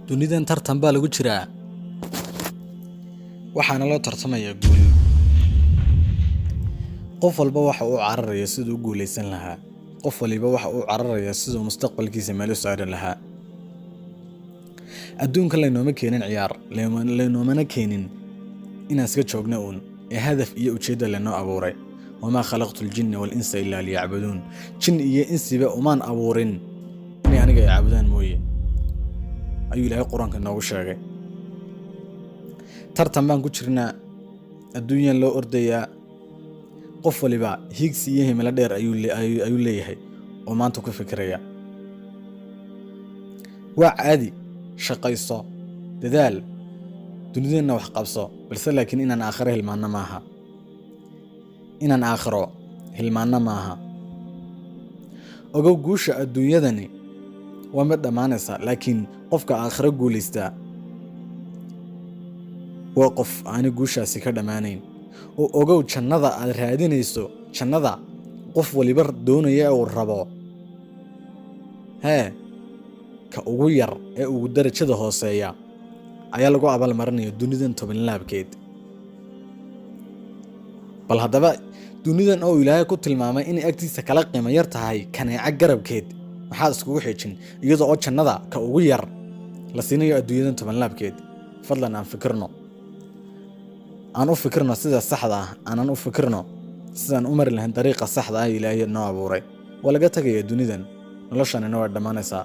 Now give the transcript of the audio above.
Dunidan tartan baa lagu jiraa, waxaana loo tartamayaa guul. Qof walba waxa uu cararaya siduu u guuleysan lahaa. Qof waliba waxa uu cararaya siduu mustaqbalkiisa meel u saari lahaa. Adduunka laynooma keenin ciyaar, laynoomana keenin inaan iska joogno uun, ee hadaf iyo ujeedda laynoo abuuray. وما خلقت الجن والإنس إلا ليعبدون. Jin iyo insiba umaan abuurin inay aniga i caabudaan mooye, ayuu Ilaahay Qur-aanka inoogu sheegay. Tartan baan ku jirnaa, adduunyan loo ordayaa. Qof waliba higsi iyo himilo dheer ayuu leeyahay oo maanta ku fikiraya. Waa caadi, shaqayso, dadaal, dunideenna wax qabso, balse laakiin inaan aakhiro hilmaanno maaha, inaan aakhiro hilmaanno maaha. Ogow, guusha adduunyadani waa mid dhammaanaysa, laakiin qofka aakhiro guulaystaa waa qof aani guushaasi ka dhammaanayn. Oo ogow, jannada aad raadinayso, jannada qof waliba doonaya uu rabo, hee, ka ugu yar ee ugu darajada hooseeya ayaa lagu abaalmarinaya dunidan tobanlaabkeed. Bal haddaba, dunidan oo Ilaahay ku tilmaamay inay agtiisa kala qiimo yar tahay kaneeco garabkeed, maxaad iskugu xijin iyadoo oo jannada ka ugu yar la siinayo adduunyadan tobanlaabkeed? Fadlan aan fikirno, aan u fikirno sida saxda ah, aanan u fikirno sidaan u mari lahayn dariiqa saxda ah Ilaahay noo abuuray. Waa laga tagaya dunidan, noloshanina waa dhammaanaysaa.